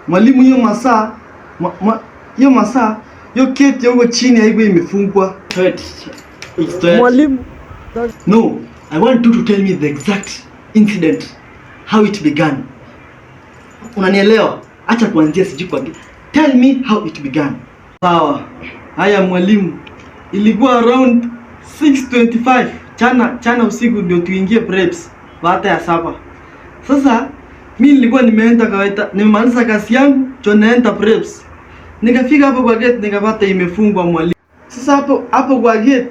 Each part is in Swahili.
Mwalimu, hiyo masaa hiyo masaa hiyo gate huko chini haikuwa imefungwa. Wait. It's the Mwalimu. No, I want you to tell me the exact incident, how it began. Unanielewa? Acha kuanzia sijui kwa. Tell me how it began. Sawa. Haya mwalimu. Ilikuwa around 6:25 chana chana usiku ndio tuingie preps baada ya saba. Sasa mi nilikuwa nimeenda kawaida, nimemaliza kazi yangu, cho naenda preps. Nikafika hapo kwa gate, nikapata imefungwa, mwalimu. Sasa hapo hapo kwa gate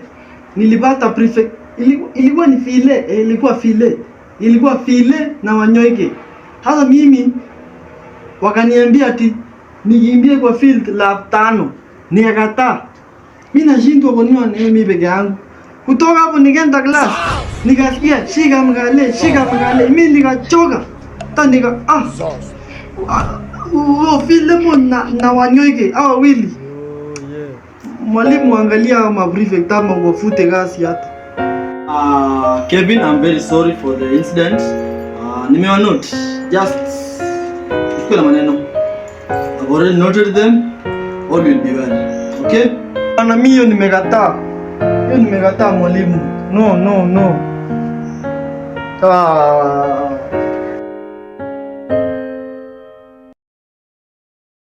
nilipata prefect, ilikuwa ni file, ilikuwa file. Ilikuwa file na Wanyoike. Sasa mimi wakaniambia ati nikimbie kwa field lap 5. Nikakataa. Mimi nashindwa kwa nini mimi peke yangu. Kutoka hapo nikaenda class. Nikasikia shika mkale, shika mkale. Mimi nikachoka. Hata nika ah, oh, Philemon na Wanyoike hao wawili. Mwalimu, angalia ma prefect ama wafute kazi hata. Kevin, I'm very sorry for the incident. Nimewa note. Just usikuwe na maneno. I've already noted them. All will be well. Okay? Bana, mimi hiyo nimekataa. Hiyo nimekataa, mwalimu. No, no, no. Ah.